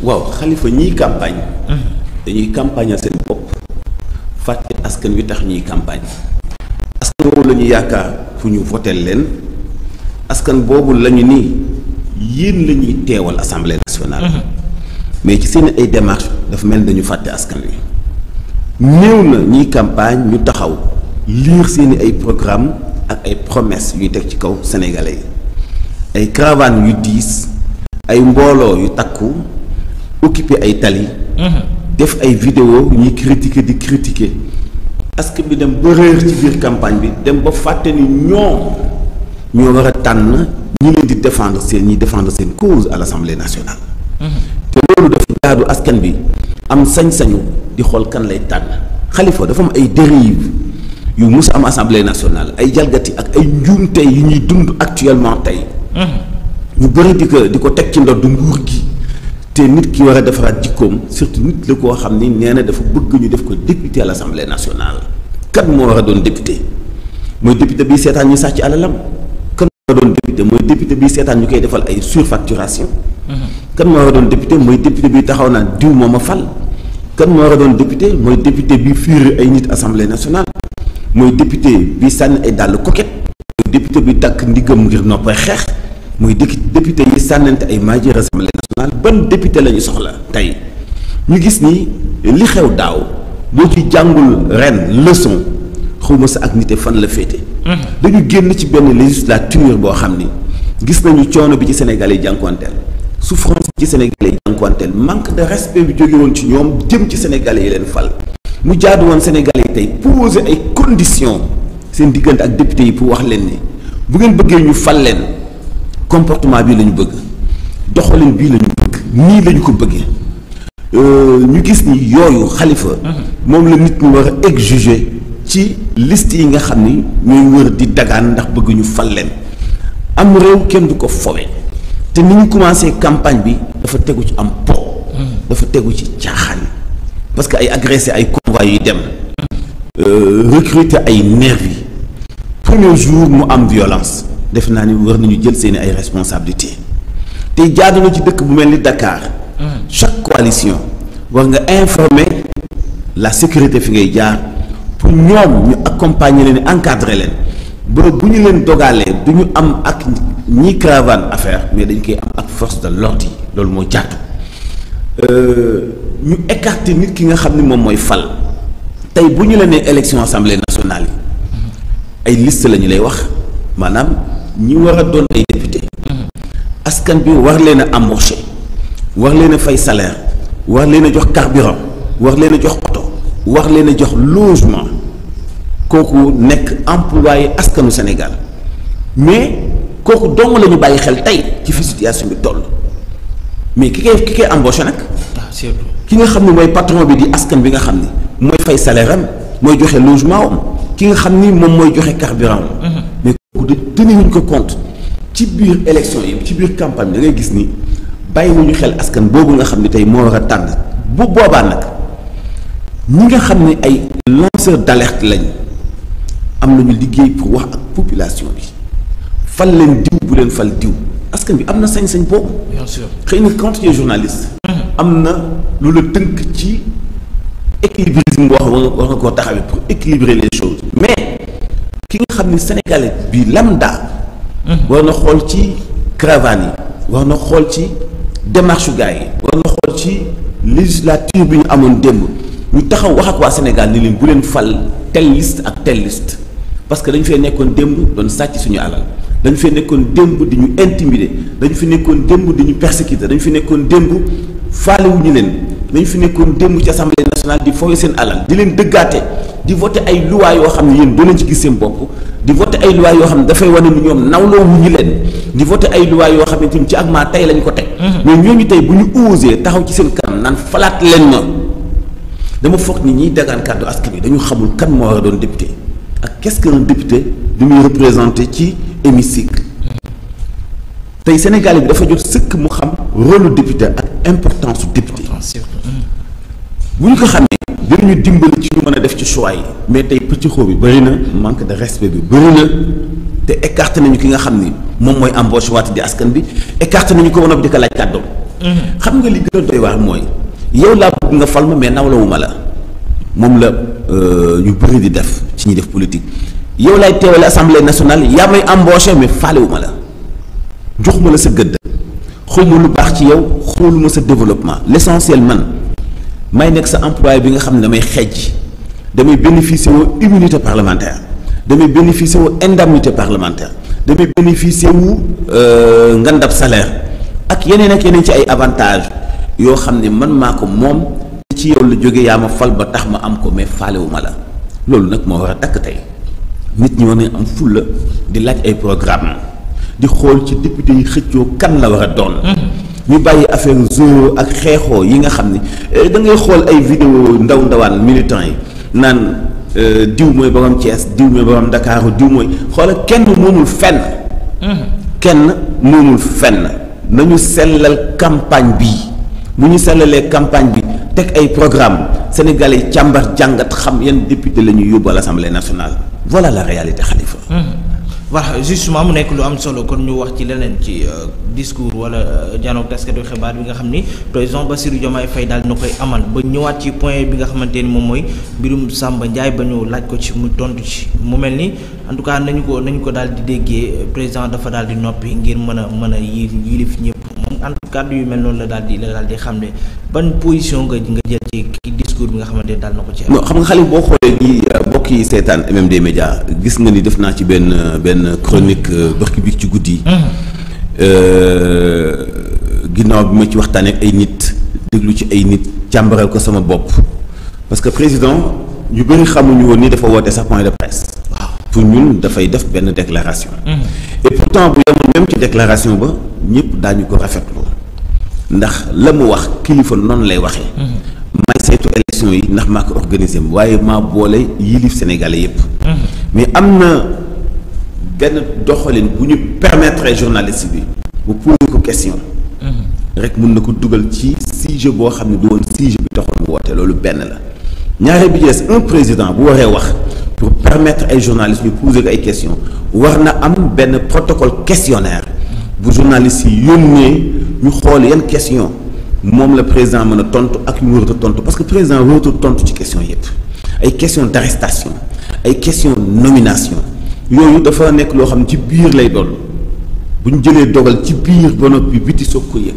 waaw Khalifa ñiy campagne. dañuy campagne seen bopp fàtte askan wi tax ñuy campagne. askan boobu la ñu yaakaar fu ñu voteel leen askan boobu la ñu ni yéen la ñuy teewal assemblée nationale. mais ci seen ay démarches dafa mel ni dañu fàtte askan wi. néew na ñiy campagne ñu taxaw lire seeni ay programme ak ay promesses yuy teg ci kaw sénégalais yi ay caravanes yu diis ay mbooloo yu takku occupé ay tali. def ay vidéo ñuy critiquer di critiquer askan bi dem ba réer ci biir campagne bi dem ba fàtte ni ñoo war a tànn ñi leen di défendre seen cause à l'Assemblée nationale. te loolu dafa jaadu askan bi am sañ-sañu di xool kan lay tànn. Khalifa dafa am ay dérives yu mus am Assemblée nationale ay jalgati ak ay njuumte yu ñuy dund actuellement tey. ñu bëri di ko teg ci ndodd nguur gi. te nit ki war a defaraat jikkoom surtout nit la koo xam ni nee na dafa bëgg ñu def ko député à l'Assemblée nationale. kan moo war a doon député mooy député bi seetaan ñu sàcc alalam. kan moo war a doon député mooy député bi seetaan ñu koy defal ay surfacturation. kan moo war a doon député mooy député bi taxaw naan diw moo ma fal. kan moo war a doon député mooy député bi fiir ay nit Assemblée nationale. mooy député bi sànni ay dàll coquette. mooy député bi takk ndigam ngir noppay xeex. mooy député yi sànnante ay maaji Assemblée nationale ban député la ñu soxla tey ñu gis ni li xew daaw boo ci jàngul ren leçon xawma sa ak nité fan la féete. dañu génn ci benn législature boo xam ni gis nañu coono bi ci Sénégal yi jànkuwanteel souffrance bi ci Sénégal yi jànkuwanteel manque de respect bi jóge woon ci ñoom jëm ci Sénégalais yi leen fal mu jaadu woon Sénégalais yi tey poser ay conditions seen diggante ak député yi pour wax leen ni bu ngeen bëggee ñu fal leen. comportement bii la ñu bëgg doxalin bii la ñu bëgg nii la ñu ko bëggee ñu gis ni yooyu Khalifa moom la nit ñu war a exiger ci liste yi nga xam ni ñooy wër di dagaan ndax bëgg ñu fal leen am réew kenn du ko fowe te ni ñu commencé campagne bi dafa tegu ci am po dafa tegu ci caaxaan parce que ay agressé ay convois yuy dem recruter ay nervi premier jour mu am violence def naa ni war nañu jël seeni ay responsabilités te jaadu na ci dëkk bu mel ni Dakar. chaque coalition war nga informer la sécurité fi ngay jaar pour ñoom ñu accompagner leen encadrer leen ba bu ñu leen dogalee du ñu am ak ñi caravane affaire mais dañ koy am ak force de l'ordre yi loolu moo jaatu ñu écarter nit ki nga xam ni moom mooy fal tey bu ñu la nee élection assemblée nationale yi ay liste la ñu lay wax maanaam. ñi war a doon ay député askan bi war leen a embaucher war leen a fay salaire war leen a jox carburant war leen a jox oto war leen a jox logement kooku nekk employé askanu Sénégal mais kooku dong la ñu bàyyi xel tey ci fi situation bi toll mais ki koy embaucher nag ki nga xam ne mooy patron bi di askan bi nga xam ni mooy fay salaire am mooy joxe logement am ki nga xam ni moom mooy joxe carburant am mais kooku teniwuñ ko compte ci biir élection yi ci biir campagne da ngay gis ni bàyyiwuñu xel askan boobu nga xam ni tey moo war a tànn bu boobaa nag ñi nga xam ne ay lanceur d'alerte lañ am nañu liggéey pour wax ak population bi fal leen diw bu leen fal diw askan bi am na sañ-sañ boobu. bien sûr xëy na quand tu es journaliste. am na lu la tënk ci équilibrisme boo xam war nga koo taxawee pour équilibrer les choses mais. ki nga xam ni sénégalais bi lambda. war na xool ci caravane yi war na xool ci démarche gars yi war na xool ci législature bi ñu amoon démb ñu taxaw wax ak waa Sénégal ni leen bu leen fal telle liste ak telle liste parce que dañu fee nekkoon démb doon sàcc suñu alal dañu fee nekkoon démb di ñu intimider dañu fi nekkoon démb di ñu persécuter dañu fi nekkoon démb faalewuñu leen dañu fi nekkoon démb ci assemblée nationale di fooy seen alal di leen dëggaate di voter ay loi yoo xam ne yéen doo leen ci gis seen bopp di voter ay loi yoo xam ne dafay wane ni ñoom nawloo wuñu leen di voter ay loi yoo xam ne tamit ci ak maa tey lañ ko teg mais ñooñu tey bu ñu osé taxaw ci seen kanam naan falaat leen ma dama foog ni ñiy dagaan kàddu askan wi dañu xamul kan moo war a doon député ak qu'est-ce qu'un député du muy représenté ci hémicycle tey Sénégal bi dafa jot sëkk mu xam rôle député ak importance su député bu ñu ko xamee dinañu dimbali ci ñu mën a def ci choix yi mais tey pëcc xoo bi bëri na manque de respect bi bëri na te écarté nañu ki nga xam ni moom mooy embauché waat di askan bi écarté nañu ko woon di ko laaj kàddoom xam nga li gën a doy waar mooy yow laa bëgg nga fal ma mais nawlawuma la moom la ñu bëri di def ci ñuy def politique yow lay teewale assemblée nationale yaa may embauché mais faalewuma la joxuma la sa gëdd xawma lu baax ci yow xooluma sa développement l'essentiel man may nekk sa employé bi nga xam ne damay xejj damay bénéficier wu immunité parlementaire damay bénéficier wu indemnité parlementaire damay bénéficier wu ngandab salaire ak yeneen ci ay avantages yoo xam ne man maa ko moom ci yow la jóge yaa ma fal ba tax ma am ko mais faalewuma la loolu nag moo war a takk tey nit ñi war nañ am fulla di laaj ay programme di xool ci député yi xëccoo kan la war a doon ñu bàyyi affaire zoo ak xeexoo yi nga xam ne da ngay xool ay vidéo ndawaan militants yi naan diw mooy borom Thiès diw mooy borom Ndakaaru diw mooy xoola kenn moomul fenn kenn moomul fenn nañu sellal campagne bi bu ñu sellalee campagne bi teg ay programme sénégalais yi càmbar jàngat xam yan député la ñuy yóbbu à l'Assemblée nationale voilà la réalité Khalifa. voilà justement mu nekk lu am solo kon ñu wax ci leneen ci discours wala janoog taskatu xibaar bi nga xam ni président Bassirou Diomaye Faye daal dina koy amal ba ñëwaat ci point bi nga xamante ni moom mooy mbirum Samba Ndiaye ba ñu laaj ko ci mu tontu ci mu mel ni en tout cas nañu ko daal di déggee président dafa daal di noppi ngir mën a yilif ñëpp moom en tout cas yu mel noonu la daal di xam ne ban position nga jël ci discours bi nga xamante ni daal na ko ci. non xam nga xale boo xoolee nii mbokk yi seetaan MMD Média gis nga ni def naa ci benn chronique barki bi ci guddi yi ginnaaw bi ma ci waxtaanee ak ay nit déglu ci ay nit càmbaral ko sama bopp parce que président ñu bëri xamuñu woon ni dafa woote sax point de presse. waaw pour ñun dafay def benn déclaration. et pourtant bu yemoon même ci déclaration ba ñëpp daañu ko rafetlu ndax la mu wax kilifa noonu lay waxee. may saytu élection yi ndax maa ko organisé waaye maa boole yilif sénégalais yëpp. mais am na benn doxalin bu ñu permettre journaliste bi bu poser ko question. rek mun na ko dugal ci sujet boo xam ne du woon sujet bi taxoon mu woote loolu benn la ñaareel bi ci des un président bu waree wax pour permettre ay journalistes ñu poser ko ay questions war na am benn protocole questionnaire bu journalistes yi yónnee ñu xool yan question moom la président mën a tontu ak yu mu warut a tontu parce que président warut a tontu ci question yëpp ay question d'arrestation ay question nomination yooyu dafa nekk loo xam ne ci biir lay doon bu ñu jëlee dogal ci biir ba noppi biti soog ko yëg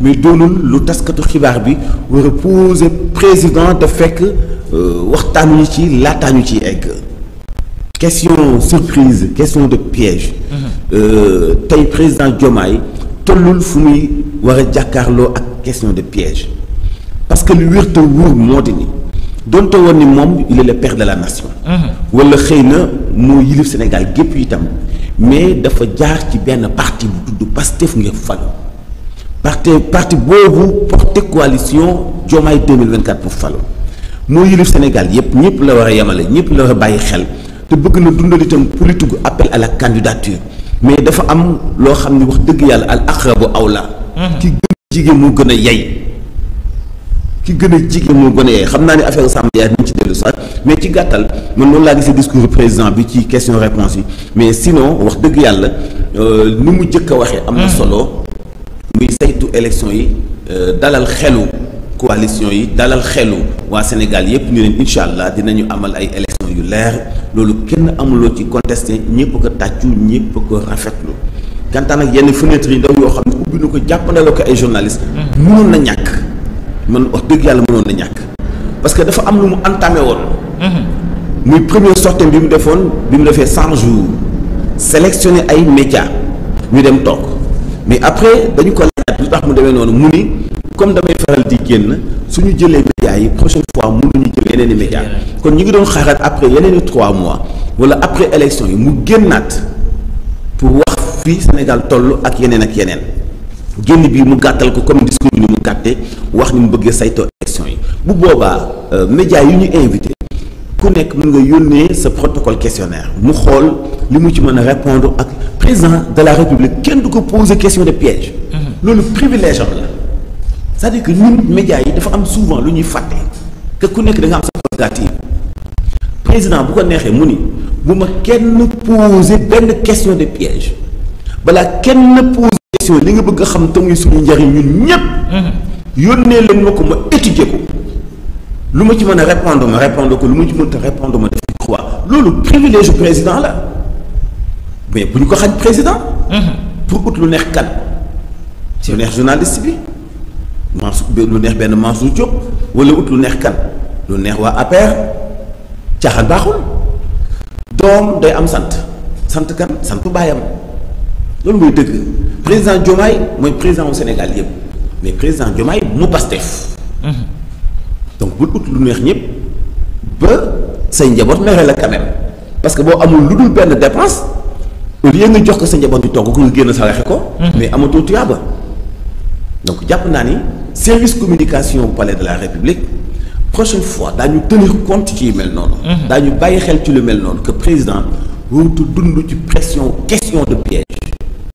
mais doonul lu taskatu xibaar bi war a poser président da fekk waxtaanuñu ci laataañu ci egg question surprise question de piège tey président Diomaye tollul fu muy war a jàkkaarloo ak question de piège parce que lu wér te wóor moo di ni doonte woon ni moom il est le père de la nation wala xëy na moo yilif Sénégal gépp itam mais dafa jaar ci benn parti bu tudd Pastef ngir falu parti boobu porté coalition Diomaye 2024 pour falu moo yilif Sénégal yépp ñëpp la war a yemale ñëpp la war a bàyyi xel te bëgg na dundal itam politique appel à la candidature mais dafa am loo xam ne wax dëgg yàlla al aqrabu awla ki gën a jige moo gën a yey xam naa ne affaire Samba Ndiaye nañ ci dellu sax mais ci gàttal man noonu laa gisee discours président bi ci question réponse yi mais sinon wax dëgg yàlla ni mu jëkk a waxee am na solo muy saytu élection yi dalal xelu coalition yi dalal xelu waa Sénégal yépp ñu leen incha allah dinañu amal ay élection yu leer loolu kenn amuloo ci contesté ñëpp ko tàccu ñëpp ko rafetlu gantaan ak yenn fenêtre yi ndaw yoo xam ne ubbi na ko jàppandaloo ko ay journalistes mënoon na ñàkk man wax dëgg yàlla mënoon na ñàkk parce que dafa am lu mu entamé woon muy première sortie bi mu defee 100 jours sélectionné ay médias ñu dem toog mais après dañu ko laaj lu tax mu demee noonu mu ni comme damay faral di génn suñu jëlee médias yi prochaine fois mënuñu jël yeneen i médias kon ñu ngi doon xaaraat après yeneen i 3 mois wala après élection yi mu génnaat pour wax fii Sénégal toll ak yeneen génn bi mu gàttal ko comme discours bi ni mu gàttee wax ni mu bëggee saytoo élection yi bu boobaa médias yi ñu invité ku nekk mën nga yónnee sa protocole questionnaire mu xool li mu ci mën a répondre ak président de la République kenn du ko poser question de piège loolu privilège am la c'est-à-dire que ñun médias yi dafa am souvent lu ñuy fàtte que ku nekk da nga am sa prérogative président bu ko neexee mu ni bu ma kenn poser benn question de piège balaa kenn poser question li nga bëgg a xam te muy suñu njariñ ñun ñëpp. yónnee leen ma ko ma étudier ko lu ma ci mën a répondre ko lu ma ci mënta répondre ma def ci croix loolu privilège président la mais bu ñu ko xañ président. pour ut lu neex kan. lu neex journaliste bi lu neex benn Mansour Diop wala ut lu neex kan lu neex waa APR caaxaan baaxul doom day am sant kan sant baayam loolu mooy dëgg président Diomaye mooy président au Sénégal yëpp mais président Diomaye mu Pastef. donc bul ut lu neex ñëpp ba say njaboot mere la quand même parce que boo amul lu dul benn dépense au lieu nga jox ko sa njaboot di togg ko nga génn saraxe ko. mais amatoo tuyaaba donc jàpp naa ni service communication palais de la République prochaine fois daañu tenir compte ci yu mel noonu. daañu bàyyi xel ci lu mel noonu que président wuutu dund ci pression question de piège.